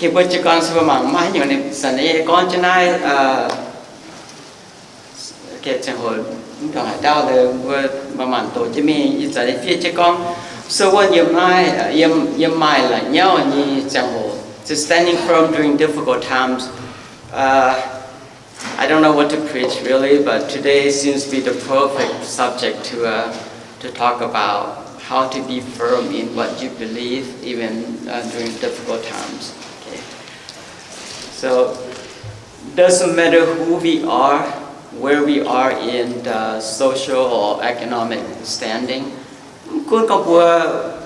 Mbuo jiez gorn se mbuo mangc maaih haaix nyungc ninh zanc nyei gorngv jienv naaiv, ziangh hoc mv dongh haaix dauh le, mbuo manc-manc doqc jienv mingh. Ih zanc nyei fiev jienv gorngv, so wuov yiem naaiv, yiem, yiem maaih la'nyauv nyei ziangh hoc, just standing firm during difficult times. I don't know what to preach really, but today seems to be the perfect subject to uh, to talk about how to be firm in what you believe, even uh, during difficult times. Okay. So, doesn't matter who we are, where we are in the social or economic standing. Mv gunv gorngv mbuo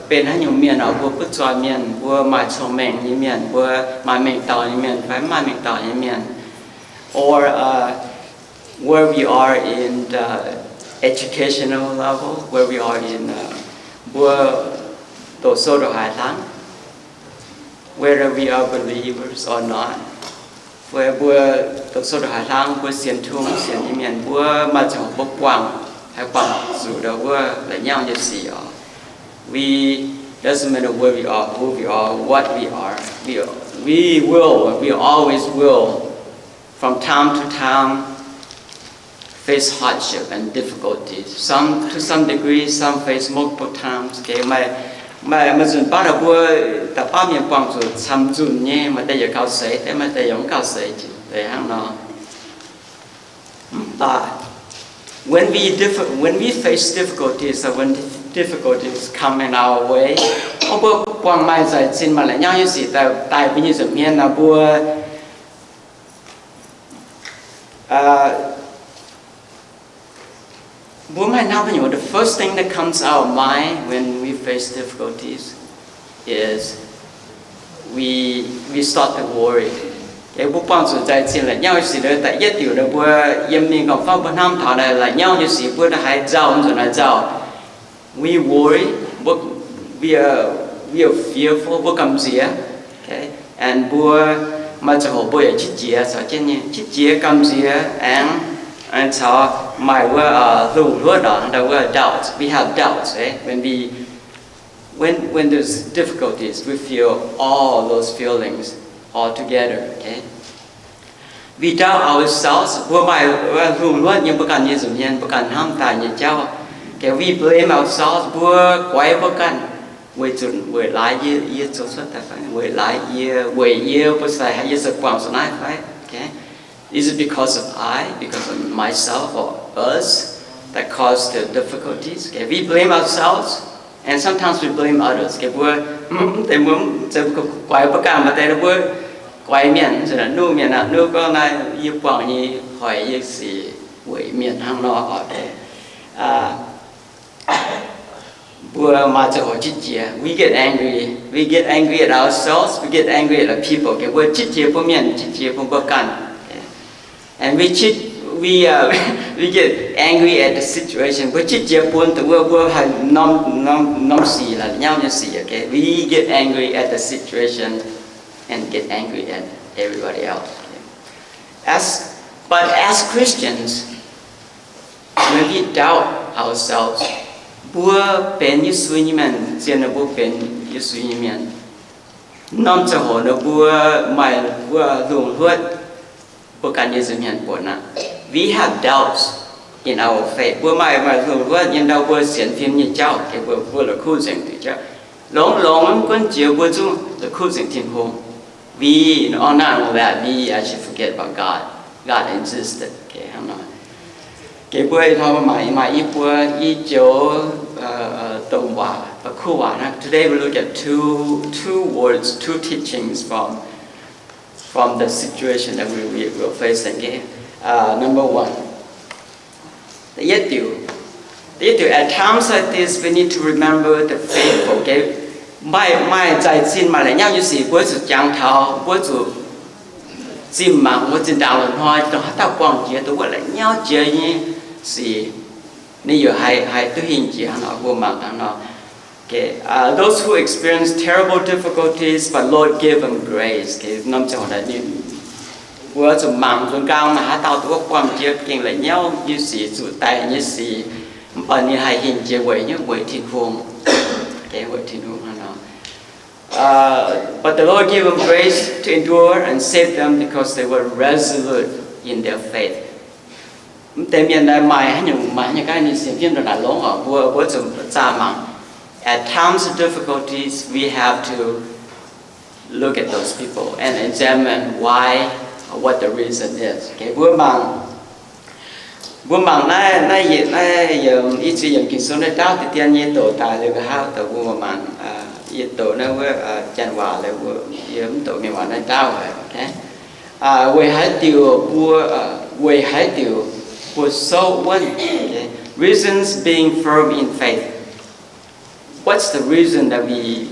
benx haaix nyungc mienh, mbuo butv zoih mienh, mbuo maaih cong-mengh nyei mienh, mbuo maaih mengh dauh nyei mienh, fai mv maaih mengh dauh nyei mienh, or uh, where we are in the educational level, where we are in uh, mbuo doqc sou doqc haaix hnangv, whether we are believers or not, fai mbuo doqc sou doqc haaix hnangv, mbuo sienx Tin-Hungh mv sienx nyei mienh, mbuo maaih ziangh hoc mbuo buangh, haih buangh zuqc ndau wuov la'nyauv nyei sic oc. We, doesn't matter where we are, who we are, what we are, we, we will, we always will, from time to time, face hardship and difficulties. Some, to some degree, some face multiple times. Okay, maaih, maaih, maaih nzunc baav mbuo da'faanh mienh buangh zuqc camv nzunc nyei, maaih deix yaac gauh seix, deix maaih deix yaac mv gauh seix, deix hnangv nor. Mv baac when we diffi- when we face difficulties, or when difficulties come in our way, o mbuo buangh maaih zaaix zinh maaih la'nyauv nyei sic daaih, daaih mbuo nyei nza'hmien nor, mbuo mbuo maaih hnamv nyungc, the first thing that comes out of mind when we face difficulties is we, we start to worry. Mbuo buangh zuqc zaaix zinh la'nyauv nyei sic, da'yietv diuc mbuo yiem mingh gauh fauv mbuo hnamv taux naaiv la'nyauv nyei sic, mbuo haiz nzauh, nzunc haiz nzauh, we worry, we are fearful, mbuo gamh nziex. And mbuo maaih ziangh hoc mbuo yaac qiex jiez, caux jienv nyei qiex jiez, gamh nziex, aengx caux maaih wuov hluv-hluotv, we have doubts, when we, when, when there's difficulties, we feel all those feelings all together. We doubt ourselves, mbuo maaih hluv-hluotv nyei mbuo ganh nyei nza'hmien, mbuo ganh hnamv daaih nyei jauv. We blame ourselves, mbuo goix mbuo ganh, weic zuqc weic laaix yie, yie zoux cuotv daaih fai, weic laaix yie, weic yie mbuo sai haiz yie se buangh zuqc naaiv fai. Is it because of I, because of myself or us that caused the difficulties? We blame ourselves, and sometimes we blame others. Mbuo, mv deix mbuo, mv zeiz mbuo goix mbuo ganh, maaih deix mbuo goix mienh, nuqv mienh aqv, nuqv gorngv naaiv yie buangh nyei hoic yie sic weic mienh hnangv nor. Mbuo maaih ziangh hoc qiex jiez, we get angry, we get angry at ourselves, we get angry at the people. Mbuo qiex jiez bun mienh, qiex jiez bun mbuo ganh. And we, we, uh, we get angry at the situation. Mbuo qiex jiez bun dongh wuov mbuo haiz norm, norm, norm sic, la'nyauv nyei sic. We get angry at the situation and get angry at everybody else. As, but as Christians, when we doubt ourselves, mbuo benx Yesu nyei mienh, zien nor mbuo benx Yesu nyei mienh, norm ziangh hoc nor mbuo maaih wuov hluv-hluotv, mbuo ganh nyei nza'hmien buonc aqv. We have doubts in our faith. Mbuo maaih, maaih hluv-hluotv nyei ndau mbuo sienx fim nyei jauv, mbuo, mbuo la'kuqv nzengc diuc jauv. Longx-longx mv gunv jiex mbuo zungv la'kuqv nzengc Tin-Hungh. We, not only that, we actually forget about God. God existed. Geh mbuo ih hnoi maaih, maaih i buo i joux domh waac, kuv waac naaiv. Today we look at two, two words, two teachings from, from the situation that we, we, we're facing. Number one, da'yietv diuc, da'yietv diuc, at times like this we need to remember the faithful. Maaih, maaih zaaih zinh maaih la'nyauv nyei sic mbuo zuqc jangx taux, mbuo zuqc zinh mangc mbuo zinh ndaangc loz-hnoi dongh haaix dauh buangh jiex dongh wuov la'nyauv jiex nyei sic, ninh yaac haih, haih duqv hingh jiex hnangv nor, mbuo mangc hnangv nor. Those who experience terrible difficulties, but Lord give them grace. Norm ziangh hoc ninh, mbuo zuqc mangc nzuonx nqaang maaih haaix dauh dongh wuov buangh jiex gengh la'nyauv nyei sic, zuqc daic nyei sic, mv baac ninh haih hingh jiex weic nyei, weic Tin-Hungh. Weic Tin-Hungh hnangv nor. Uh, but the Lord gave them grace to endure and save them because they were resolute in their faith. Mv deix mienh maaih haaix nyungc, maaih haaix nyungc gaax ninh sienx fim ndongc naaic longx oc, mbuo, mbuo zuqc zaah mangc. At times of difficulties, we have to look at those people and examine why, what the reason is. Okay, mbuo mangc, mbuo mangc naaiv, naaiv yietc, naaiv yietc, i ziex yiemc Ging-Sou naaiv ndaauv deix dien yie doqc daaih liuz nqa'haav doqc mbuo mangc, yie doqc naaiv wuov janx waac liuz, yie mv doqc mienh waac naaiv ndaauv haic. Okay, weic haaix diuc mbuo, weic haiz diuc mbuo souv wuonv? Okay, reasons being firm in faith. What's the reason that we,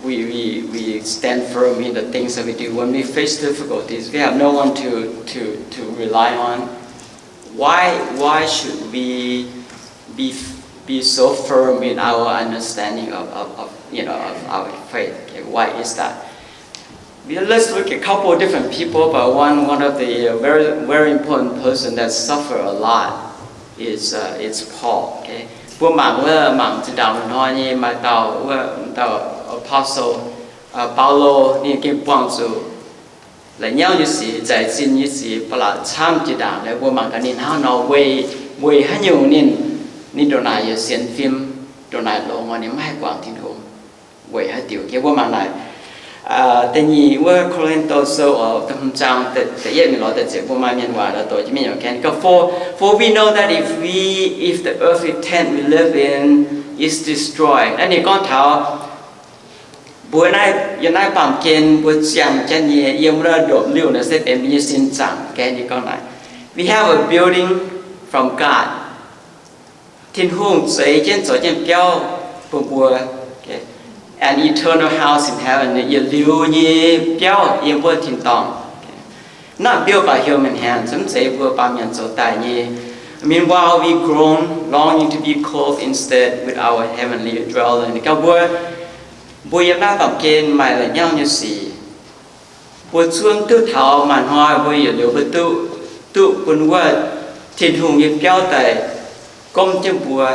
we, we, we stand firm in the things that we do when we face difficulties? We have no one to, to, to rely on. Why, why should we be, be so firm in our understanding of, of, of, you know, of our faith? Okay, why is that? Let's look at a couple of different people, but one, one of the uh, very, very important person that suffer a lot is, uh, is Paul. Okay? Mbuo mangc wuov, mangc zinh ndaangc hnoi nyei maaih dauh wuov, dauh apostle, uh, Baulo, ninh gengh buangh zuqc la'nyauv nyei sic, za'eix zinh nyei sic, ba'laqc camv jiex ndaangc. Mbuo mangc gaax ninh hnangv nor, weic, weic haaix nyungc ninh, ninh ndongc naaic yaac sienx fim, ndongc naaic longx, ninh maiv haih guangc Tin-Hungh. Weic haaix diuc? Mbuo mangc naaic, da'nyeic wuov Ko^lin^to Sou, da'hmz zaang da'yietv mingh lorz da'ziepc, mbuo maaih mienh waac doqc jienv mingh. For, for we know that if we, if the earthly tent we live in is destroyed, naaiv ninh gorngv taux mbuo naaiv, yiem naaiv baamh gen mbuo ziangh jienv nyei, yiem wuov ndopv-liuh naaic se benx mbuo nyei sin zaangc. Ninh gorngv naaic, we have a building from God. Tin-Hungh zeix jienv zoux jienv biauv bun mbuo, an eternal house in heaven, yietc liuz nyei biauv yiem wuov tin-dorngh, not built by human hands, mv zeiz mbuo baamh mienh zoux daaih nyei. Meanwhile we groan, longing to be clothed instead with our heavenly dwelling. Gauh mbuo, mbuo yiem naaiv baamh gen maaih la'nyauv nyei sic, mbuo zungv duqv taux maaih hnoi mbuo yietc liuz mbuo duqv, duqv bun wuov Tin-Hungh nyei biauv daaih gomv jienv mbuo,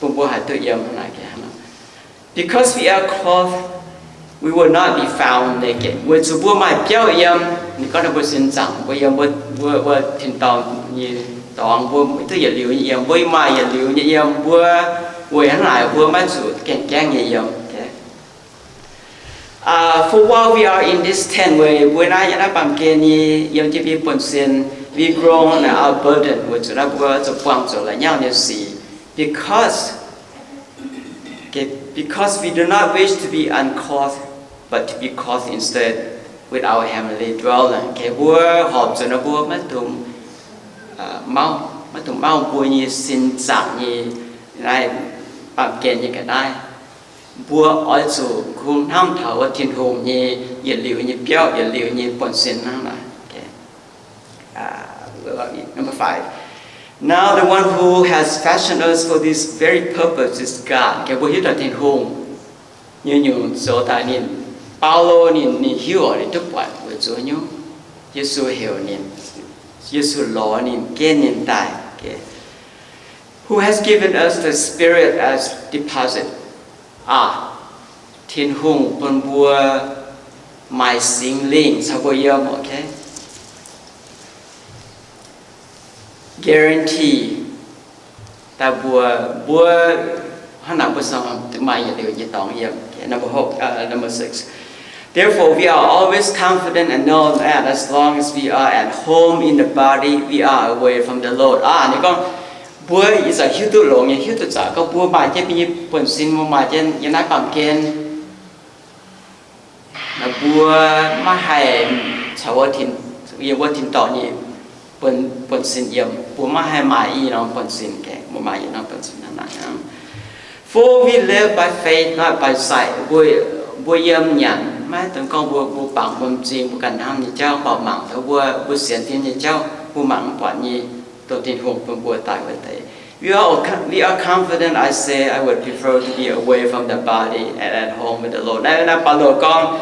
bun mbuo haih duqv yiem naaic. Because we are clothed, we will not be found naked. Weic zuqc mbuo maaih biauv yiem, ninh gorngv mbuo sin zaangc, mbuo yiem mbuo, mbuo, mbuo tin-dorngh nyei dorngx, mbuo duqv yietc liuz nyei yiem, mbuo maaih yietc liuz nyei yiem, mbuo weic hnangv naaic mbuo maiv zuqc gaengh gaengv nyei yiem. Uh, for while we are in this tent, weic mbuo naaiv yiem naaiv baamh gen nyei yiem jienv mbuo buonv-sin, we groan and are burdened, weic zuqc naaiv mbuo zuqc buangh zuqc la'nyauv nyei sic. Because, okay, because we do not wish to be unclothed, but to be clothed instead with our heavenly dwelling. Okay, mbuo horpc zuqc naaiv mbuo maiv dungx, maiv dungx mauv mbuo nyei sin zaangc nyei naaiv baamh gen nyei ga'naaiv. Mbuo oix zuqc kungx hnamv taux wuov Tin-Hungh nyei yietc liuz nyei biauv, yietc liuz nyei buonv-sin hnangv naaic. Number five. Now the one who has fashioned us for this very purpose is God. Mbuo hiuv duqv Tin-Hungh nyungc-nyungc zoux daaih ninh, Baulo ninh, ninh hiuv oc, ninh duqv buatc weic zuqc nyungc Yesu heuc ninh, Yesu lorz ninh, gen ninh daaih. Who has given us the Spirit as deposit? Aa, Tin-Hungh bun mbuo maaih Singx Lingh caux mbuo yiem, okay? Guarantee daaih mbuo, mbuo hnangv naaic mbuo maaih yietc liuz nyei dorngx yiem. Number, number six. Therefore we are always confident and know that as long as we are at home in the body, we are away from the Lord. Aa, ninh gorngv mbuo ih zanc hiuv duqv longx nyei, hiuv duqv zaqc gorngv mbuo maaih jienv mbuo nyei buonv-sin, mbuo maaih jienv yiem naaiv baamh gen, mbuo maiv haih caux wuov, yiem wuov tin-dorngh nyei buonv-sin yiem. Mbuo maiv haih maaih i norm buonv-sin, mbuo maaih i norm buonv-sin hnangv naaic. For we live by faith, not by sight. Mbuo yiem nyanc, maiv dungx gorngv mbuo, mbuo bangc mbuo m'zing, mbuo ganh hnamv nyei jauv, mv baac mangc taux mbuo, mbuo sienx fim nyei jauv, mbuo mangc mv buatc nyei, dongh Tin-Hungh bun mbuo daaih wuov deix. We are, we are confident, I say, I would prefer to be away from the body and at home with the Lord. Naaiv, naaiv Baulo gorngv,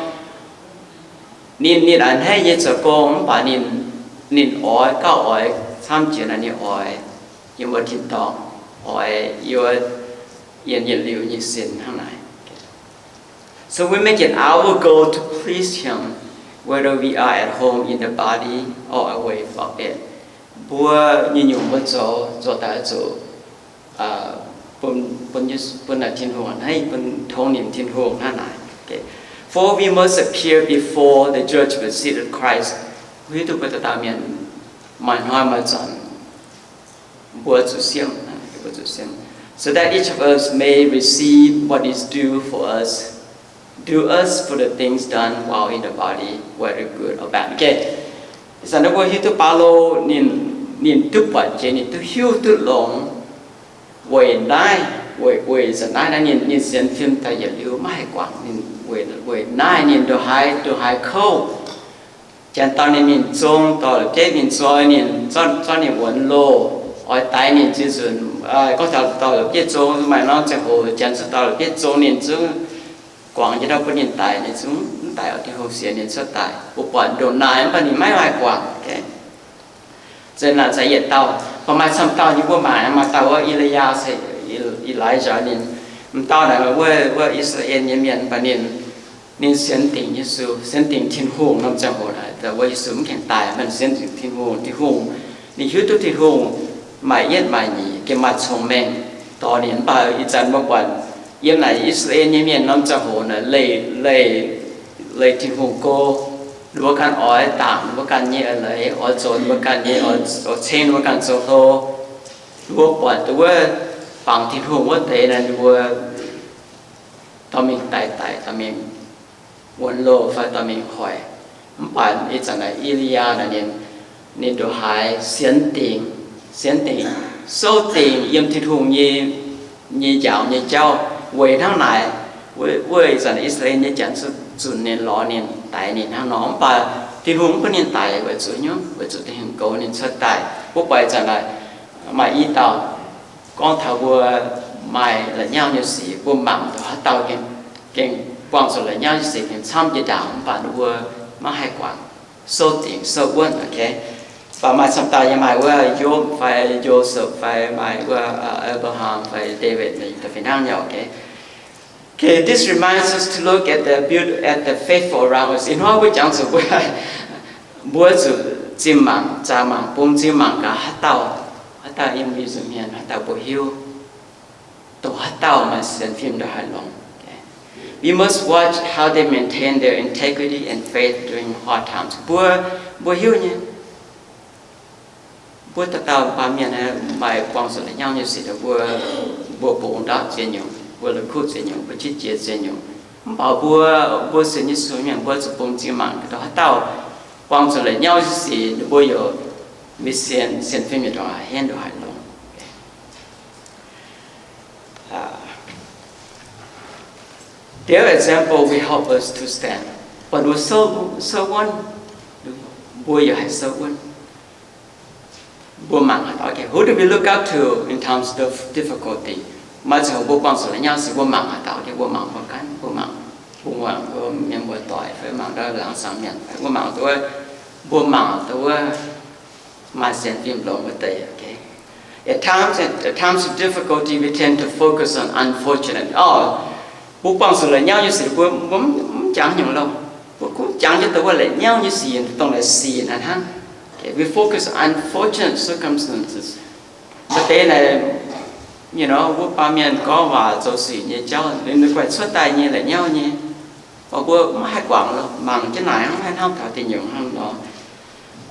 ninh, ninh a'hneiv nyei zoux gong, mv baac ninh, ninh oix, gauh oix camv jiex naaic ninh oix yiem wuov tin-dorngh, oix yiem, yiem yietc liuz nyei sin hnangv naaic. So we make it our goal to please Him, whether we are at home in the body or away from it. Mbuo nyungc-nyungc mbuo zoux, zoux daaih zuqc bun, bun, bun naaic Tin-Hungh hnangv, bun tongx nimc Tin-Hungh hnangv naaic. Okay. For we must appear before the judgment seat of Christ. Hiuv duqv mbuo dauh dauh mienh maaih hnoi maaih zanc mbuo zuqc siemv, mbuo zuqc siemv, so that each of us may receive what is due for us, due us for the things done while in the body, whether good or bad. Okay. Ih zanc naaiv mbuo hiuv duqv Baulo ninh, ninh duqv buatc jiex, ninh duqv hiuv duqv longx weic naaiv, weic, weic zanc naaiv, naaiv ninh, ninh sienx fim daaih yietc liuz maiv haih guangc, ninh weic, weic naaiv ninh ndongc haaix, ndongc haaix kouv. Janx dorh ninh mingh zong, dorh la'bieiv mingh zoi ninh, zorqv, zorqv ninh wuonx loh, oix daix ninh ziex nzunc. Gorngv taux dorh la'bieiv zong, maaih norm ziangh hoc janx zuqc dorh la'bieiv zong ninh zungv guangc jienv ndau bun ninh daic, ninh zungv mv daic oc. Tin-Hungh sienx ninh cuotv daaih. Mbuo buatc ndongc naaic mv baac ninh maiv maaih guangc. Zinh naaic za'yietc dauh, mv baac maaih camv dauh nyei mbuo mangc, maaih dauh wuov E^li^yaa, Elijah ninh. M'dauh naaic wuov, wuov I^saa^laa^en nyei mienh, mv baac ninh, ninh sienx dingc Yesu, sienx dingc Tin-Hungh norm ziangh hoc naaic, wuov Yesu mv gaengh daaih, mv baac ninh sienx dingc Tin-Hungh. Tin-Hungh, ninh hiuv duqv Tin-Hungh maaih yietv maaih nyeic, gengh maaih cong-mengh dorh ninh. Mv baac ih zanc mbuo buatc yiem naaic I^saa^laa^en nyei mienh norm ziangh hoc naaic leih, leih, leih Tin-Hungh go. Ninh mbuo ganh oix dangc ninh mbuo ganh nyei eix leiz, oix zoux ninh mbuo ganh nyei, oix ceng ninh mbuo ganh zoux hlo. Ninh mbuo buatc dongh wuov bangc Tin-Hungh wuov deix naaic, ninh mbuo dorh mingh daic, daic, dorh mingh wuonx loh fai dorh mingh hoic. Mv baac ih zanc naaic E^li^yaa naaic ninh, ninh ndongc haaix sienx dingc, sienx dingc, souv dingc yiem Tin-Hungh nyei, nyei njaaux nyei jauv. Weic hnangv naaic, wuov, wuov ih zanc I^saa^laa^en nyei janx zuqc zunc ninh, lorz ninh, daix ninh hnangv nor. Mv baac Tin-Hungh mv bun ninh daic weic zuqc nyungc, weic zuqc Tin-Hungh goux ninh cuotv daaih. Mbuo buatc ih zanc naaic maaih i dauh gorngv taux mbuo maaih la'nyauv nyei sic, mbuo mangc dongh haaix dauh gengh, gengh buangh zuqc la'nyauv nyei sic gengh camv jiex ndaangc, mv baac ninh mbuo maiv haih guangc, souv dingc souv wuonv, okay? Mv baac maaih camv dauh yaac maaih wuov Yopv fai Yosepv fai maaih wuov Abraham fai David, da'feix hnangv nyei, okay? Okay, this reminds us to look at the beaut-, at the faithful around us. Ih hnoi mbuo jangx zuqc mbuo, mbuo zuqc zinh mangc, zaah mangc, bungx zinh mangc gaax haaix dauh, haaix dauh yiem mbuo nza'hmien, haaix dauh mbuo hiuv, dongh haaix dauh maaih sienx fim ndongc haaix longx. We must watch how they maintain their integrity and faith during hard times. Mbuo, mbuo hiuv nyei, mbuo dauh dauh baamh mienh maaih buangh zuqc la'nyauv nyei sic, mbuo, mbuo bungx ndaauv ziex nyungc, mbuo la'kuqv ziex nyungc, mbuo qiex jiez ziex nyungc. Mv baac mbuo, mbuo sienx Yesu mienh, mbuo zuqc bungx zinh mangc dongh haaix dauh buangh zuqc la'nyauv nyei sic, ninh mbuo yaac maiv sienx, sienx fim nyei ndongc haaix henv ndongc haaix longx. Their example will help us to stand. Buatc mbuo souv, souv wuonv, mbuo yaac haih souv wuonv. Mbuo mangc haaix dauh, okay, who do we look up to in times of difficulty? Maaih ziangh hoc mbuo buangh zuqc la'nyauv sic, mbuo mangc haaix dauh, okay, mbuo mangc mbuo ganh, mbuo mangc bungx, mangc mbuo mienh muoz-doic fai mangc ndau laangz zaangc mienh fai mbuo mangc dongh wuov, mbuo mangc dongh wuov maaih sienx fim longx wuov deix, okay? At times, at times of difficulty, we tend to focus on unfortunate. Orv, mbuo buangh zuqc la'nyauv nyei sic, mbuo, mbuo mv jangx nyungc lorqc. Mbuo gunv jangx jienv dongh wuov la'nyauv nyei sic, dongh naaic sic naaic hnangv. Okay, we focus on unfortunate circumstances. Maaih deix naaic, you know, wuov baamh mienh gorngv waac zoux sic nyei jauv, ninh guaih cuotv daaih nyei la'nyauv nyei. Mv baac mbuo maiv haih guangc lorqc, mangc jienv naaic hnangv, maiv hnamv taux deic nyungc hnangv nor.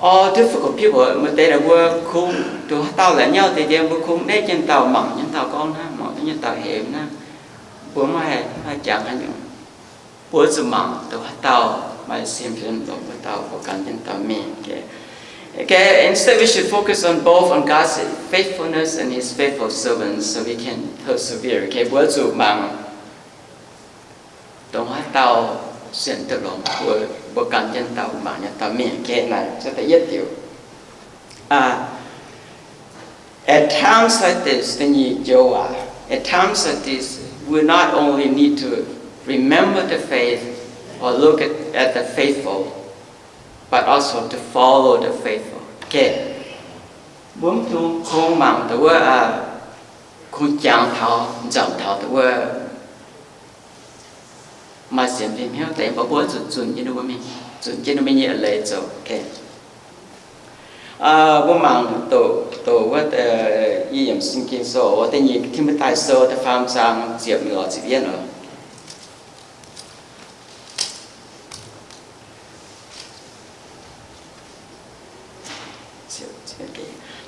All difficult people, maaih deix naaic mbuo kungx dongh haaix dauh la'nyauv deix dien, mbuo kungx nev jienv dauh mangc, jienv dauh gorngv hnangv, mangc jienv dauh hemx hnangv. Mbuo maiv haih, maiv haih jangx haaix nyungc. Mbuo zuqc mangc dongh haaix dauh maaih sienx fim longx wuov dauh, mbuo gan jienv dauh mingh. Okay. Okay, instead we should focus on both on God's faithfulness and His faithful servants so we can persevere. Okay, mbuo zuqc mangc dongh haaix dauh sienx duqv longx, mbuo, mbuo gan jienv dauh mangc jienv dauh mingh. Okay, naaiv se da'yietv diuc. At times like this, da'nyeic joux waac, at times like this, we not only need to remember the faith or look at, at the faithful, but also to follow the faithful. Okay. Mbuo mv dungx kungx mangc dongh wuov, kungx jangx taux, nzauc taux dongh wuov maaih sienx fim hnyouv deix, mv baac mbuo zuqc zunc jienv ninh mbuo mingh, zunc jienv ninh mbuo nyei eix leiz zoux. Mbuo mangc doqc, doqc wuov, yie yiemc Singx Ging Sou, da'nyeic Timothy Sou da'faam zaang ziepc nyeic lorz ziepc yietv oc.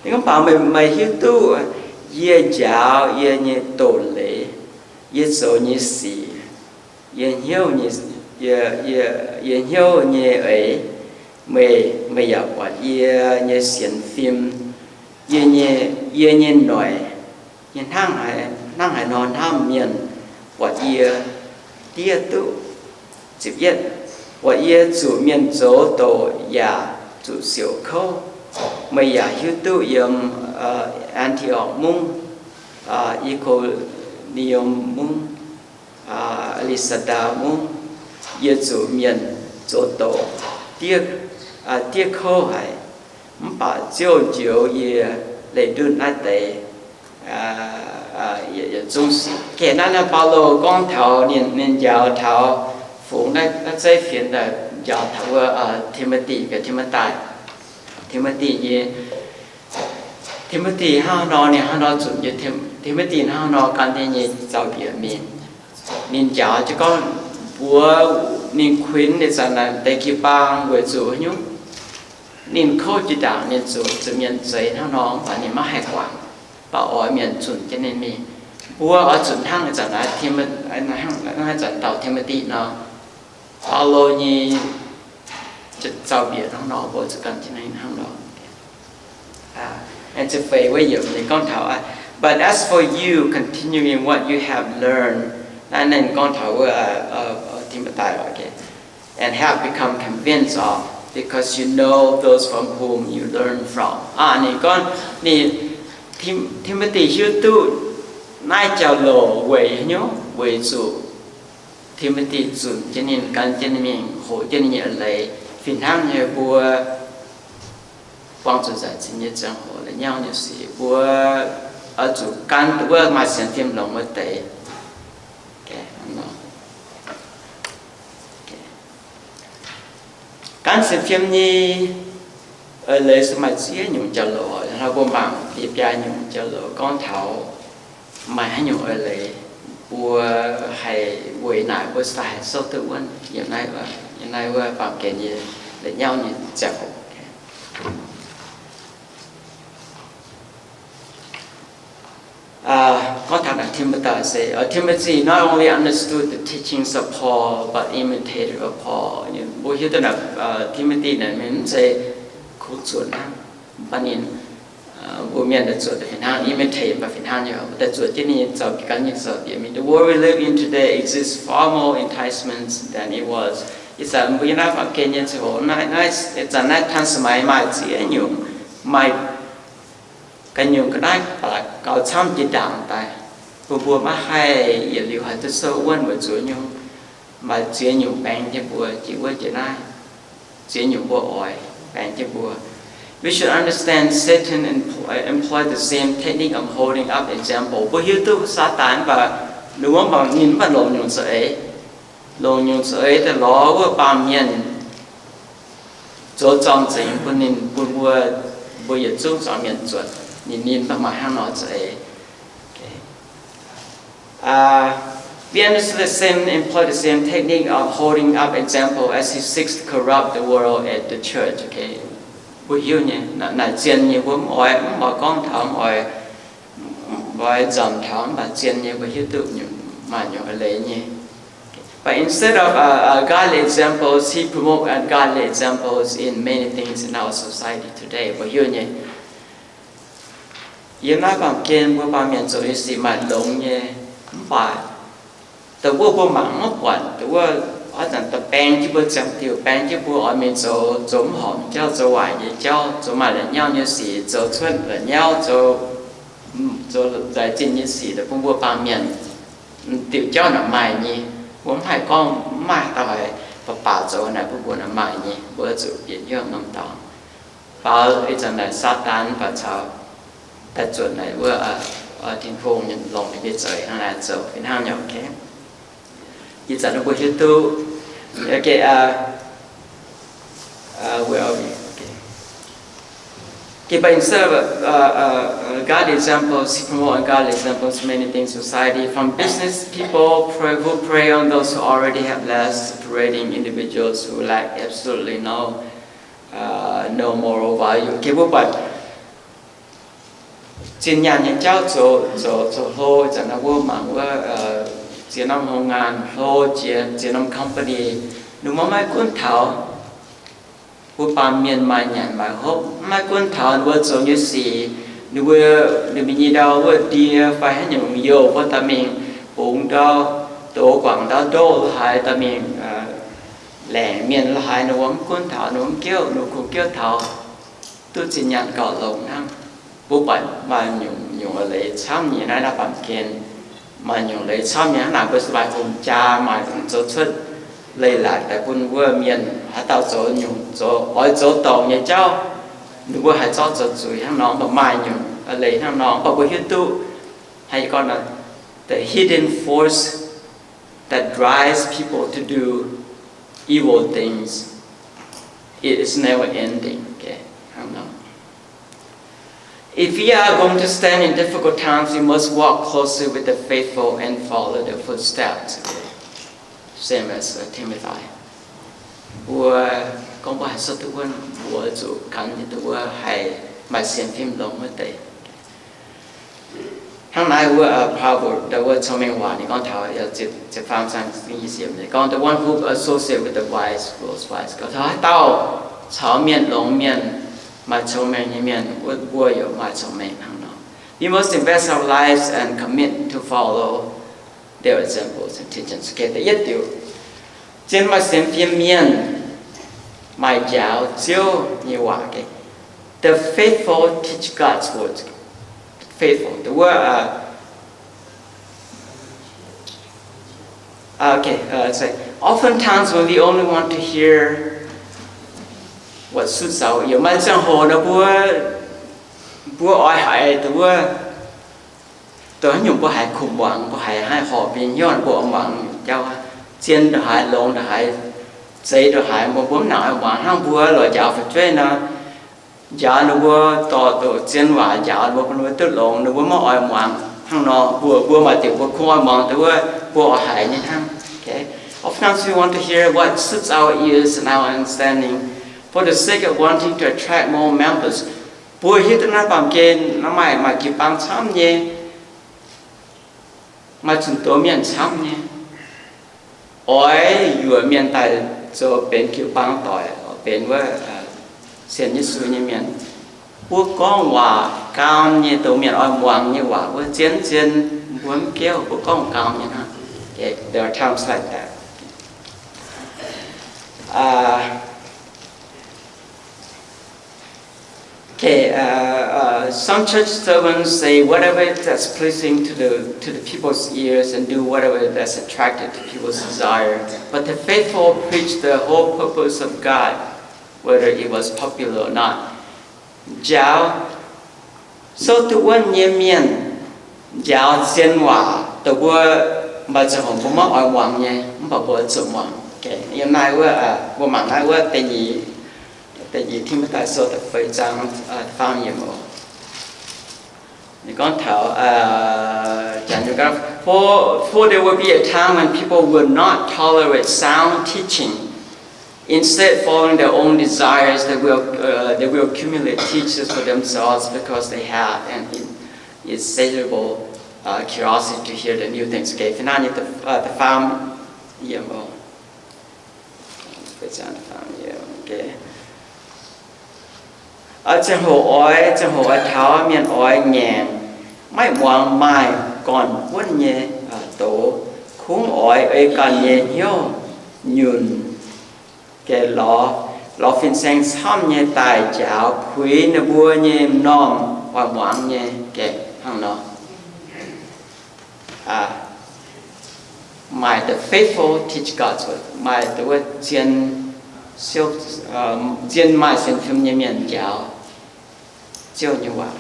Ninh gorngv, Mv baac meih hiuv duqv yie njaaux yie nyei doz-leiz, yie zoux nyei sic, yie hnyouv nyei, yie, yie hnyouv nyei eix. Meih, meih yaac buatc yie nyei sienx fim, yie nyei, yie nyei noic, yie hnangv haaix, hnangv haaix nor hnamv mienh, buatc yie diev duqv. Ziepc yietv, buatc yie zuqc mienh zoux doqc yaac zuqc siouc kouv. Meih yaac hiuv duqv yiem An^ti^okc Mungv, I^ko^ni^om Mungv, Lisata Mungv, yie zuqc mienh zoux doqc diev, diev kouv haic. Mv baac Ziouv njoux yie leih ndunh naaiv deix. Yietc zungv sic. Geh naaiv, naaiv Baulo gorngv taux ninh, ninh njaaux taux fungx naaiv, naaiv zeiv fienx daaih njaaux taux wuov Timothy, Timothy, Timothy nyei, Timothy hnangv haaix nor, ninh hnangv haaix nor zunc nyei, Timothy hnangv haaix nor gan ninh nyei zaux-mbiec mingh. Ninh njaaux jienv gorngv mbuox ninh kuinx ninh zanc naaic deix jiu-baang weic zuqc haaix nyungc. Ninh kouv jiex ndaangc ninh zuqc, zuqc mienh zeix hnangv nor, mv baac ninh maiv haih guangc, mv baac oix mienh zunc jienv ninh mingh. Mbuo oix zuqc hnangv zanc naaiv, hnangv zanc dauh Timothy nor, Baulo nyei zaux-mbiec hnangv nor, mbuo zuqc gan jienv ninh hnangv nor. Aengx ziepc feix wuov yiemc ninh gorngv taux, But as for you, continue in what you have learned. Naaiv ninh gorngv taux wuov Timothy, and have become convinced of, because you know those from whom you learned from. Ninh gorngv ninh, Timothy hiuv duqv naaiv jauv-louc weic haaix nyungc? Weic zuqc Timothy zunc jienv ninh, gan jienv ninh mingh, hoqc jienv ninh nyei eix leiz. Fih hnangv nyei mbuo buangh zuqc nzaic zinh nyei ziangh hoc, la'nyauv nyei sic, mbuo oix zuqc gan wuov maaih sienx fim longx wuov deix. Gan sienx fim nyei eix leiz se maaih ziex nyungc jauv-louc. Hnangv mbuo mangc biaa nyungc jauv-louc gorngv taux maaih haaix nyungc eix leiz mbuo haih weic naaic mbuo se daaih haih souv duqv wuonv yiem naaiv, yiem naaiv wuov baamh gen nyei la'nyauv nyei ziangh hoc. Gorngv taux naaic Timothy se, Timothy not only understood the teachings of Paul but imitated of Paul. Mbuo hiuv duqv naaic Timothy naaic mv zeiz kungx zuotc hnangv, mv baac ninh, mbuo mienh daaih zuotc daaih fih hnangv, imitate mv baac fih hnangv nyei, mbuo daaih zuotc jienv ninh zaux-mbiec, gan ninh zaux-mbiec mingh. The world we live in today exists far more enticements than it was. Ih zanc mbuo yiem naaiv baamh gen nyei ziangh hoc, naaiv, naaiv, ih zanc naaiv ทันสมัย maaih ziex nyungc, maaih ganh nyungc ga'naaiv ba'laqc gaux camv jiex ndaangc daaih, bun mbuo maiv haih yietc liuz haih duqv souv wuonv weic zuqc nyungc. Maaih ziex nyungc baeng jienv mbuo jiex wuov jiex naaiv. Ziex nyungc mbuo oix baeng jienv mbuo. We should understand Satan employ, employ the same technique of holding up example. Mbuo hiuv duqv Saadaan mv baac ninh wuov mv baac ninh mv baac longc nyungc za'eix, longc nyungc za'eix daaih lorz wuov baamh mienh zoux zorng zingx bun ninh, bun mbuo, mbuo yietc zungv zuangx mienh zuotc ninh. Ninh mv baac maaih hnangv nor za'eix. We understand the same, employ the same technique of holding up example as he seeks to corrupt the world and the church. Okay, mbuo hiuv nyei, naaic zien nyei, mbuo mv oix, mv oix gorngv taux, mv oix, mv oix nzamc taux, mv baac zien nyei mbuo hiuv duqv nyungc, maaih nyungc eix leiz nyei. But instead of uh, uh, godly examples, he promote ungodly examples in many things in our society today. Mbuo hiuv nyei, yiem naaiv baamh gen mbuo baamh mienh zoux nyei sic maaih longx nyei, mv baac dongh wuov mbuo mangc maiv buatc, dongh wuov oix zanc daaih baeng jienv mbuo ziangh diuh, baeng jienv mbuo oix mingh zoux, zoux mv horpc nyei jauv, zoux waaic nyei jauv, zoux maaih la'nyauv nyei sic, zoux cuotv la'nyauv, zoux, zoux nzaaih zinh nyei sic daaih bun mbuo baamh mienh. Diuc jauv naaic maaih nyei. Mbuo mv haih gorngv mv maaih dauh haaix baac baac zoux naaic bun mbuo naaic maaih nyei. Mbuo zuqc bieqc hnyouv norm dorngx. Faaux ih zanc naaic Saadaan baac caux daaih zuotc naaic wuov Tin-Hungh nyei longc ninh nyei za'eix hnangv naaic zoux fih hnangv nyei. Ih zanc mbuo hiuv duqv, okay, uh, uh, where are we? Okay. Okay, but instead of uh, uh, uh, God examples, he promote God examples, many things society, from business people pray, who prey on those who already have less, separating individuals who lack absolutely no, uh, no moral value. Okay, mbuo buatc zinh nyaanh nyei jauv zoux, zoux, zoux hlo, zanc naaiv mbuo mangc wuov, ziex norm hlo ngaan hlo jiex, ziex norm company, ninh mbuo maiv gunv taux mbuo baamh mienh maaih nyanc maaih hopv, maiv gunv taux ninh mbuo zoux nyei sic, ninh mbuo, ninh mbuo nyei ndau wuov ndie fai haaix nyungc youh wuov daaih mingh bungx ndau, dox guangc ndau ndoqv lo haaix daaih mingh laengc mienh lo haaix, ninh mbuo mv gunv taux, ninh mbuo mv giouv, ninh mbuo kungx giouv taux duqv zinh nyaanh gauh longx hnangv. Mbuo buatc maaih nyungc, nyungc leiz camv nyei naaiv, naaiv baamh gen maaih nyungc leiz camv nyei hnangv naaic, mbuo maaih hungh jaa, maaih zoux cuotv leiz-latc daaih bun wuov mienh haaix dauh zoux nyungc, zoux, oix zoux dorngc nyei jauv, ninh mbuo haih zorqv zoux zuiz hnangv nor, mv baac maaih nyungc leiz hnangv nor, mv baac mbuo hiuv duqv, haaix gorngv, the hidden force that drives people to do evil things, it is never ending. Okay, hnangv nor. If we are going to stand in difficult times, we must walk closely with the faithful and follow their footsteps. Same as Timothy. Mbuo gorngv mbuo haih cuotv duqv wuonv, mbuo zuqc gan ninh duqv wuov haih maaih sienx fim longx wuov deix. Hnangv naaiv wuov Proverb, wuov Cong-Mengh Waac ninh gorngv taux, gorngv the one who associate with the wise grows wise. Gorngv taux haaix dauh caux mienh longx mienh, maaih cong-mengh nyei mienh, mbuo yaac maaih cong-mengh hnangv nor. We must invest our lives and commit to follow their examples and teachings. Da'yietv diuc, zien maaih sienx fim mienh maaih njaaux Ziouv nyei waac. The faithful teach God's word. Faithful, the word, uh, okay, uh, say, oftentimes when we only want to hear what suits our ear, maaih ziangh hoc nor mbuo, mbuo oix haiz dongh wuov, dongh haaix nyungc mbuo haiz kuh muangx, mbuo haiz haih horpc mbuo nyei hnyouv, mbuo oix muangx nyungc jauv, zien ndongc haaix, longx ndongc haaix, zeiz ndongc haaix, mbuo mbuo mv nangc oix muangx hnangv. Mbuo lorz njaaux fu'jueiv nor, njaaux ninh mbuo dorh dongh zien waac njaaux ninh mbuo, bun ninh mbuo duqv longx, ninh mbuo maiv oix muangx hnangv nor. Mbuo, mbuo maaih diuc mbuo kungx oix muangx dongh wuov mbuo oix haiz nyei hnangv. Oftentimes we want to hear what suits our ears and our understanding for the sake of wanting to attract more members. Mbuo hiuv duqv naaiv baamh gen nor maaih, maaih jiu-baang camv nyei, maaih zunc doz mienh camv nyei, oix yuoqc mienh daaih zoux benx jiu-baang doic, benx wuov sienx Yesu nyei mienh. Mbuo gorngv waac gau nyei, dongh mienh oix muangx nyei waac wuov, zien zien mbuo mv geuv, mbuo gorngv gau nyei hnangv. There are times like that. Okay, uh, uh, some church servants say whatever that's pleasing to the, to the people's ears and do whatever that's attracted to people's desire. But the faithful preach the whole purpose of God, whether it was popular or not. Njaaux souv duqv wuonv nyei mienh, njaaux zien waac dongh mbuo maaih ziangh hoc mbuo maiv oix muangx nyei, mv baac mbuo zuqc muangx. Yiem naaiv wuov, mbuo mangc naaiv wuov da'nyeic, da'nyeic Ti^mo^tai Sou da'feix zaang, faam yiemc oc. Ninh gorngv taux, for, for there will be a time when people will not tolerate sound teaching. Instead, following their own desires, they will, uh, they will accumulate teachers for themselves because they have an in-, insatiable, uh, curiosity to hear the new things. Okay, fih hnangv nyei da'faam yiemc oc. Ziangh hoc oix, ziangh hoc oix taux mienh oix ngaengc, maiv muangx maaih gorn-buonv nyei doz, kungx oix ei ganh nyei hnyouv nyunc, geh lorz, lorz fin-saeng camv nyei daaih njaaux puix ninh mbuo nyei m'normh oix muangx nyei gaengh hnangv nor. Maaih the faithful teach God's word. Maaih dongh wuov zien, zien maaih sienx fim nyei mienh njaaux Ziouv nyei waac.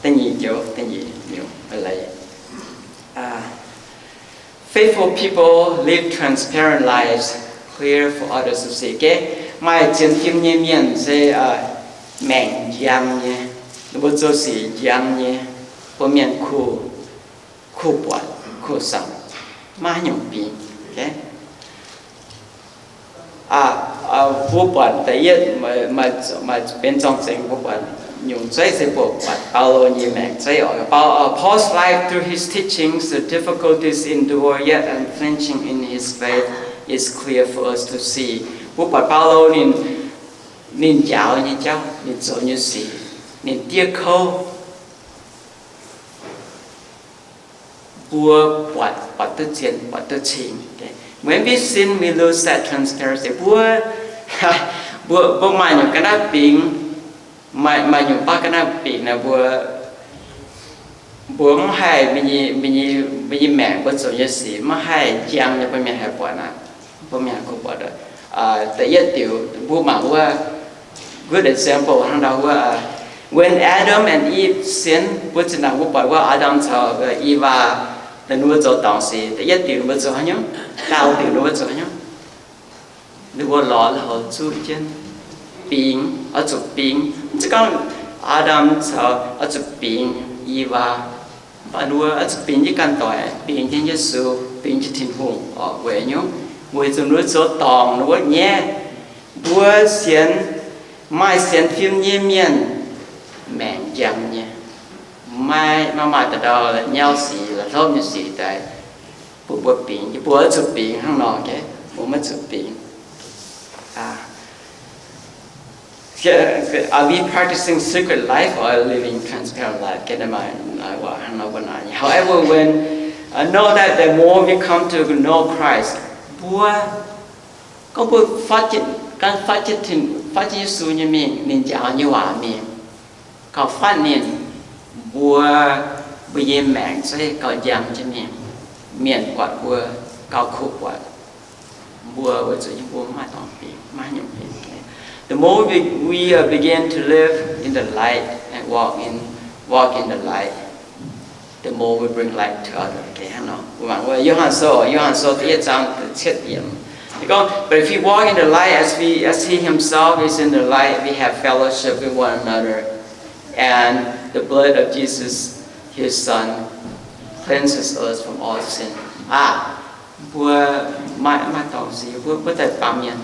Da'nyeic joux, da'nyeic nyungc leiz. Faithful people live transparent lives, clear for others to see. Maaih zien fim nyei mienh se maengc njang nyei, ninh mbuo zoux sic njang nyei, bun mienh kuh, kuh buatc, kuh samx, maiv nyungc bingx. Mbuo buatc da'yietv, maaih benx zorng-zengx mbuo buatc nyungc zeiv se mbuo buatc Baulo nyei maengc zeiv oc. Paul's life, through his teachings, the difficulties endured, yet unflinching in his faith, is clear for us to see. Mbuo buatc Baulo ninh, ninh njaaux nyei jauv, ninh zoux nyei sic, ninh diev kouv, mbuo buatc, buatc duqv zien, buatc duqv cing. When we sin, we lose that transparency. Mbuo, mbuo, mbuo maaih nyungc ga'naaiv bingx, maaih, maaih nyungc baav ga'naaiv bingx naaic, mbuo, mbuo mv haih, mbuo nyei, mbuo nyei maengc, mbuo zoux nyei sic maiv haih njang nyei bun mienh haih buatc aqv, bun mienh haih kuh buatc. Da'yietv diuc mbuo mangc wuov good example hnangv ndau wuov, when Adam and Eve sinned, mbuo zinh ndaangc mbuo buatc wuov Aa^ndam caux Ewaa, ninh mbuo zoux dorngc sic. Da'yietv diuc ninh mbuo zoux haaix nyungc? Daauh diuc ninh mbuo zoux haaix nyungc? Ninh mbuo lorz lui-houx zuqv jienv, bingx, oix zuqc bingx. Mv zeiz gorngv Aa^ndam caux, oix zuqc bingx Ewaa, mv baac ninh mbuo oix zuqc bingx jienv ganh doic, bingx jienv Yesu, bingx jienv Tin-Hungh oc. Weic nyungc, weic zuqc ninh mbuo zoux dorngc, ninh mbuo nyaiv. Mbuo sienx, maaih sienx fim nyei mienh maengc njang nyei, maiv, maiv maaih dauh dauh nyauv sic, la'hlopv nyei sic daaih bun mbuo bingx. Mbuo oix zuqc bingx hnangv nor, mbuo maiv zuqc bingx. Are we practicing secret life or living transparent life? However, when, know that the more we come to know Christ, mbuo, gorngv mbuo gan fatv jienv, fatv jienv Yesu nyei mingh, ninh njaaux nyei waac mingh, gauh fatv ninh, mbuo, mbuo nyei maengc zeiv gauh njang jienv mingh. Mienh buatc mbuo gauh kuh buatc mbuo, weic zuqc yiem mbuo maiv maaih dorngc bingx, maiv nyungc bingx. The more we, we uh, begin to live in the light and walk in, walk in the light, the more we bring light to others. Mbuo mangc wuov Yo^han Sou, Yo^han Sou da'yietv zaang da'cietv yiemc, ninh gorngv, But if we walk in the light as we, as he himself is in the light, we have fellowship with one another, and the blood of Jesus, his son, cleanses us from all sin. Aa, mbuo maiv, maiv maaih dorngc sic, mbuo, mbuo daaih baamh mienh,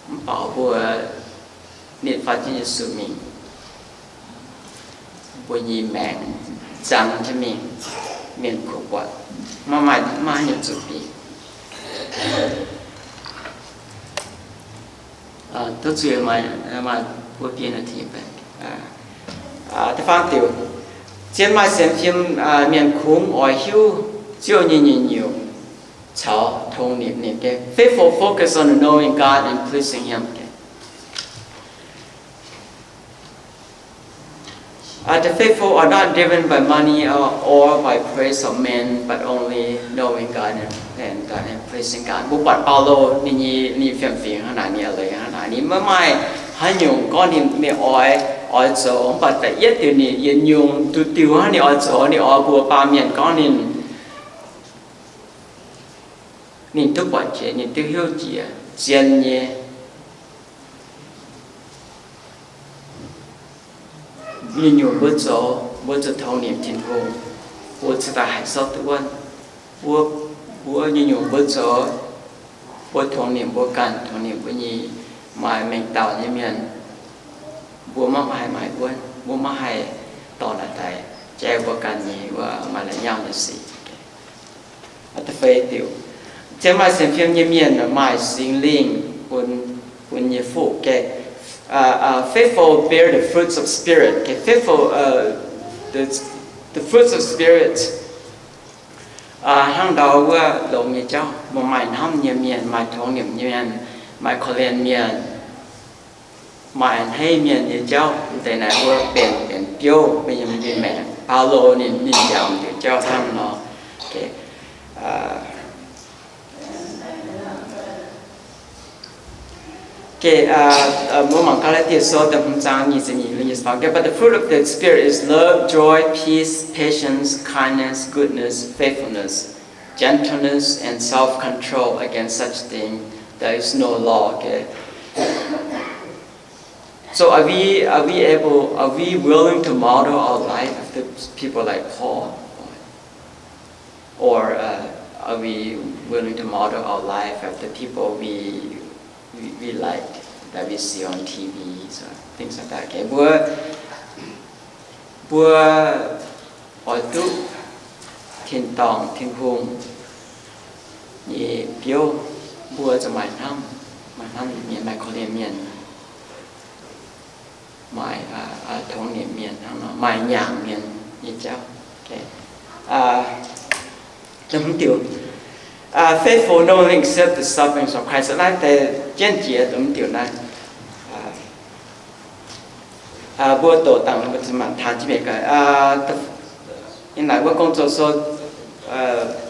mv baac mbuo nitv fatv jienv Yesu mingh, mbuo nyei maengc njang jienv mingh, mienh kuh buatc, maiv maaih, maiv maaih haaix nyungc zuqc bingx. Duqv zuiz maaih, maaih buo biei naaiv tin baengx. Da'faam diuc, zien maaih sienx fim mienh kungx oix hiuv Ziouv nyei nyungc-nyungc caux tongx nimc ninh. Faithful focus on knowing God and pleasing Him. The faithful are not driven by money or, or by praise of men, but only knowing God and, and, uh, and pleasing God. Mbuo buatc Baulo ninh nyei, ninh fiem-fingx hnangv naaic, ninh eix leiz hnangv naaic, ninh maiv maaih haaix nyungc gorngv ninh mingh oix, oix zoux, mv baac da'yietv diuc ninh yietc nyungc duqv diuh hnangv ninh oix zoux, ninh oix mbuox baamh mienh gorngv ninh, ninh duqv buatc jiex, ninh duqv hiuv jiex zien nyei nyungc-nyungc mbuo zoux, mbuo zuqc tongx nimc Tin-Hungh, mbuo cingx daaih haih zorqv duqv wuonv. Mbuo, mbuo nyungc-nyungc mbuo zoux, mbuo tongx nimc mbuo ganh, tongx nimc mbuo nyei maaih mengh dauh nyei mienh, mbuo maiv haih maaih wuonv, mbuo maiv haih dorh naaic daaih jaiv mbuo ganh nyei wuov maaih la'nyauv nyei sic. Da'feix diuc, zien maaih sienx fim nyei mienh maaih Singx Lingh bun, bun nyei fuqv. Faithful bear the fruits of Spirit. Faithful, the, the fruits of Spirit hnangv ndau wuov longx nyei jauv, maaih hnamv nyei mienh, maaih tongx nimc nyei mienh, maaih korv-lienh mienh, maaih a'hneiv mienh nyei jauv. Deix naaic mbuo benx, benx biouv, mbuo nyei maengc. Baulo ninh, ninh njaaux diuc jauv hnangv nor. Mbuo mangc Gaa^laa^tie Sou da'hmz zaang nyic ziepc nyeic, nyic ziepc faam. But the fruit of the Spirit is love, joy, peace, patience, kindness, goodness, faithfulness. gentleness and self-control. Against such thing, there is no law. Okay. So are we, are we able, are we willing to model our life after people like Paul? Or uh, are we willing to model our life after people we, we, we like, that we see on T V, so things like that? Okay, mbuo, mbuo oix duqv tin-dorngh Tin-Hungh nyei biouv, mbuo zuqc maaih hnamv, maaih hnamv mienh, maaih korv-lienh mienh, maaih tongx nimc mienh, maaih nyaangc mienh nyei jauv. Faithful, knowingly accept the sufferings of Christ. Naaiv deix jienv jiex dongh diuc naaiv. Mbuo doqc dangh mbuo mangc taux jienv mienh gaax. Ih naaic wuov Gong-Zoh sou,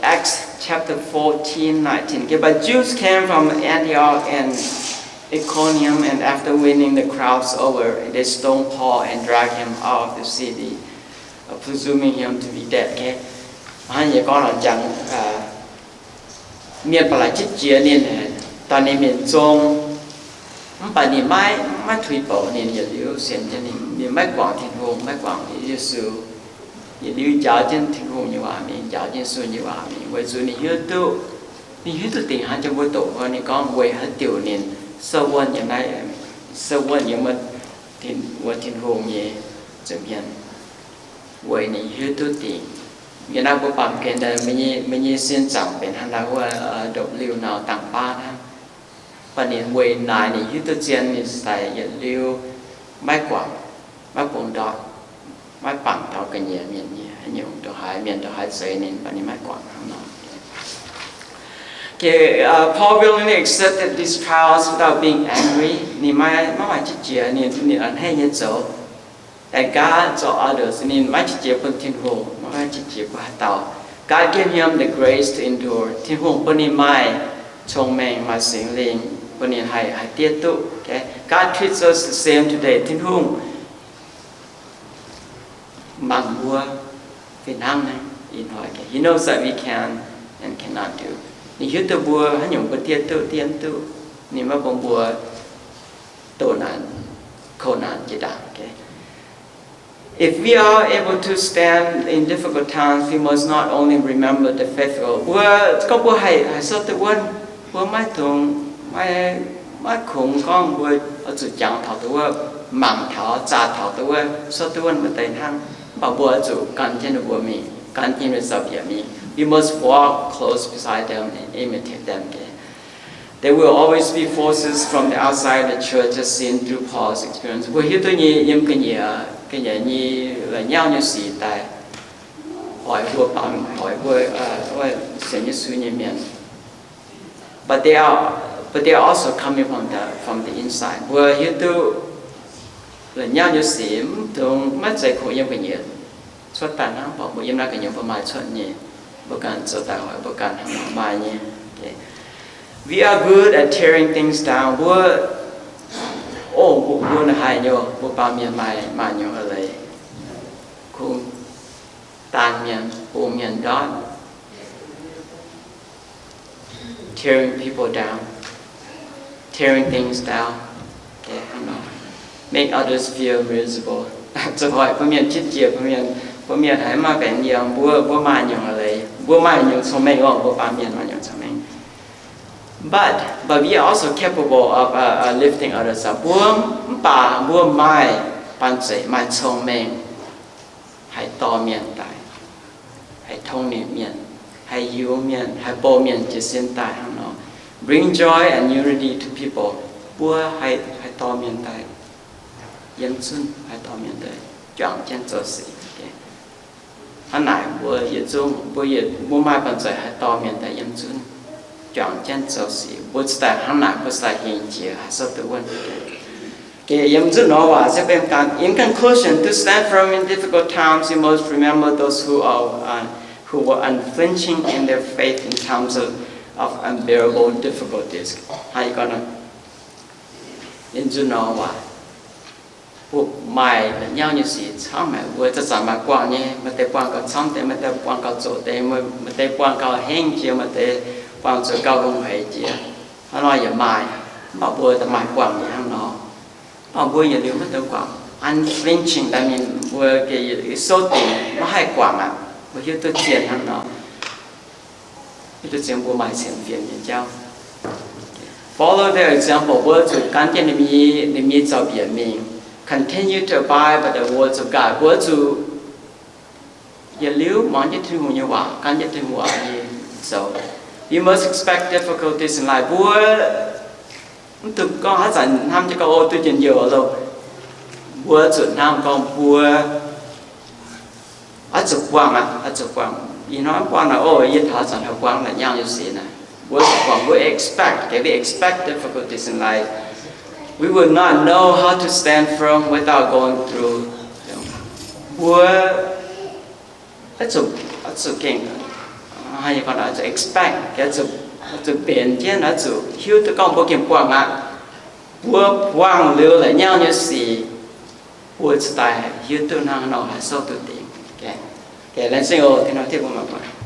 Acts chapter fourteen, nineteen. Okay, but Jews came from Antioch and Iconium, and after winning the crowds over, they stoned Paul and dragged him out of the city, presuming him to be dead. Okay, hnangv yie gorngv lorqc, jangx mienh ba'laqc qiex jiez ninh, dorh ninh mingh zong, mv baac ninh maiv, maiv tuix bouc ninh yietc liuz sienx jienv ninh, ninh maiv guangc Tin-Hungh, maiv guangc Yesu. Yietc liuz njaaux jienv Tin-Hungh nyei waac mingh, njaaux jienv Yesu nyei waac mingh, weic zuqc ninh hiuv duqv, ninh hiuv duqv dingc hnangv jiex mbuo doqc wuov, ninh gorngv weic haaix diuc ninh se wuonh yiem naaiv, se wuonh yiem wuov Tin-Hungh nyei nza'hmien, weic ninh hiuv duqv dingc. Yiem naaiv mbuo baamh gen, meih nyei sin zaangc benx hnangv naaiv wuov ndopv-liuh nor dangh baav hnangv. Mv baac ninh weic naaic ninh hiuv duqv zien, ninh se daaih yietc liuz maiv guangc, maiv bungx ndortv, maiv bangc taux ga'nyiec mienh nyei haaix nyungc, ndongc haaix mienh ndongc haaix zeix ninh, mv baac ninh maiv guangc hnangv nor. Okay, Paul willingly accepted these trials without being angry. Ninh maiv, maiv maaih qiex jiez, ninh, ninh a'hneiv nyei zoux. And God saw others, ninh maiv qiex jiez bun Tin-Hungh, maiv maaih qiex jiez bun haaix dauh. God gave him the grace to endure. Tin-Hungh bun ninh maaih cong-mengh, maaih Singx Lingh bun ninh haih, haih diev duqv. Okay, God treats us the same today. Tin-Hungh mangc mbuo fih hnangv naaiv ih hnoi. Okay, He knows that we can and cannot do. Ninh hiuv duqv mbuo haaix nyungc mbuo diev duqv, diev mv duqv. Ninh maiv bun mbuo doh naanc, kouv naanc jiex ndaangc. Okay, if we are able to stand in difficult times, we must not only remember the faithful. Mbuo, gorngv mbuo haih, haih sortv duqv wuonv, mbuo maiv dungx, maiv, maiv kungx gorngv mbuo oix zuqc jangx taux duqv wuov, mangc taux, zaah taux duqv wuov, sortv duqv wuonv maaih deix hnangv. Mv baac mbuo oix zuqc gan jienv ninh mbuo mingh, gan jienv ninh mbuo zaux-mbiec mingh. We must walk close beside them and imitate them. Okay, there will always be forces from the outside the church as seen through Paul's experience. Mbuo hiuv duqv nyei, yiem ga'nyiec, ga'nyiec nyei la'nyauv nyei sic daaih hoic mbuo, baamz hoic mbuo, sienx Yesu nyei mienh. But they are, but they are also coming from the, from the inside. Mbuo hiuv duqv la'nyauv nyei sic mv dungx, maiv zeiz kungx yiem ga'nyiec cuotv daaih hnangv, mv baac mbuo yiem naaiv gu'nyuoz mbuo maaih cuotv nyei, mbuo ganh zoux daaih hoic mbuo ganh hnangv nor maaih nyei. We are good at tearing things down. Mbuo, o, mbuo, mbuo haih nyei, mbuo baamh mienh maaih, maaih nyungc eix leiz kungx daanh mienh, bungx mienh ndortv. Tearing people down, tearing things down, okay, hnangv nor, make others feel miserable. Zoux hoic bun mienh qiex jiez, bun mienh, bun mienh haiz maiv baengh yiem. Mbuo, mbuo maaih nyungc eix leiz, mbuo maaih nyungc cong-mengh oc, mbuo baamh mienh maaih nyungc cong-mengh. But, but we are also capable of lifting others up. Mbuo, mv baac mbuo maaih banh zeic, maaih cong-mengh haih dorh mienh daaih, haih tong nimc mienh, haih hiuv mienh, haih bou mienh jiez sin daaih hnangv nor. Bring joy and unity to people. Mbuo haih, haih dorh mienh daaih yiem zunh, haih dorh mienh daaih juangc jienv zoux sic. Hnangv naaic mbuo yietc zungv, mbuo yietc, mbuo maaih banh zeic haih dorh mienh daaih yiem zunh, juangc jienv zoux sic. Mbuo cingx daaih hnangv naaic, mbuo cingx daaih hingh jiex, haih zorqv duqv wuonv. Geh yiem zunh nor waac se benx ganh. In conclusion, to stand firm in difficult times, you must remember those who are, who were unflinching in their faith in times of, of unbearable difficulties. Hnangv yie gorngv nor, yiem zunh nor waac, Mbuo maaih la'nyauv nyei sic camv haic. Mbuo zanc-zanc maaih buangh nyei, maaih deix buangh gauh camv deix, maaih deix buangh gauh zoqc deix, maaih deix buangh gauh hengv jiex, maaih deix buangh zuqc gauh hungh haic jiex. Hnangv nor yaac maaih, mv baac mbuo maaih buangh nyei hnangv nor. Mv baac mbuo yietc liuz maiv dungx guangc, unflinching, that means mbuo gengh souv dingc maiv haih guangc aqv. Mbuo hiuv duqv zien hnangv nor, hiuv duqv zien mbuo maaih sienx fienx nyei jauv. Follow their example, mbuo zuqc gan jienv ninh nyei, ninh nyei zaux-mbiec mingh. Continue to abide by the words of God, mbuo zuqc yietc liuz muangx jienv Tin-Hungh nyei waac, gan jienv Tin-Hungh waac nyei zoux. We must expect difficulties in life, mbuo mv dungx gorngv haaix zanc hnamv jienv gorngv, o, duqv njien-youh loh. Mbuo zuqc hnamv gorngv mbuo oix zuqc buangh aqv, oix zuqc buangh. Ih hnoi mv buangh naaic, o, yie taux zanc haih buangh la'nyauv nyei sic naaic. Mbuo zuqc buangh, mbuo expect, can we expect difficulties in life? We will not know how to stand firm without going through. Mbuo oix zuqc, oix zuqc gengh, oix zuqc expect, oix zuqc mbenc jienv, oix zuqc hiuv duqv gorngv mbuo gengh buangh aqv. Mbuo buangh liuz la'nyauv nyei sic, mbuo cingx daaih hiuv duqv hnangv haaix nor haih souv duqv dingc. Laengz zingh oc, tin-dorngh mbuo mangc buatc.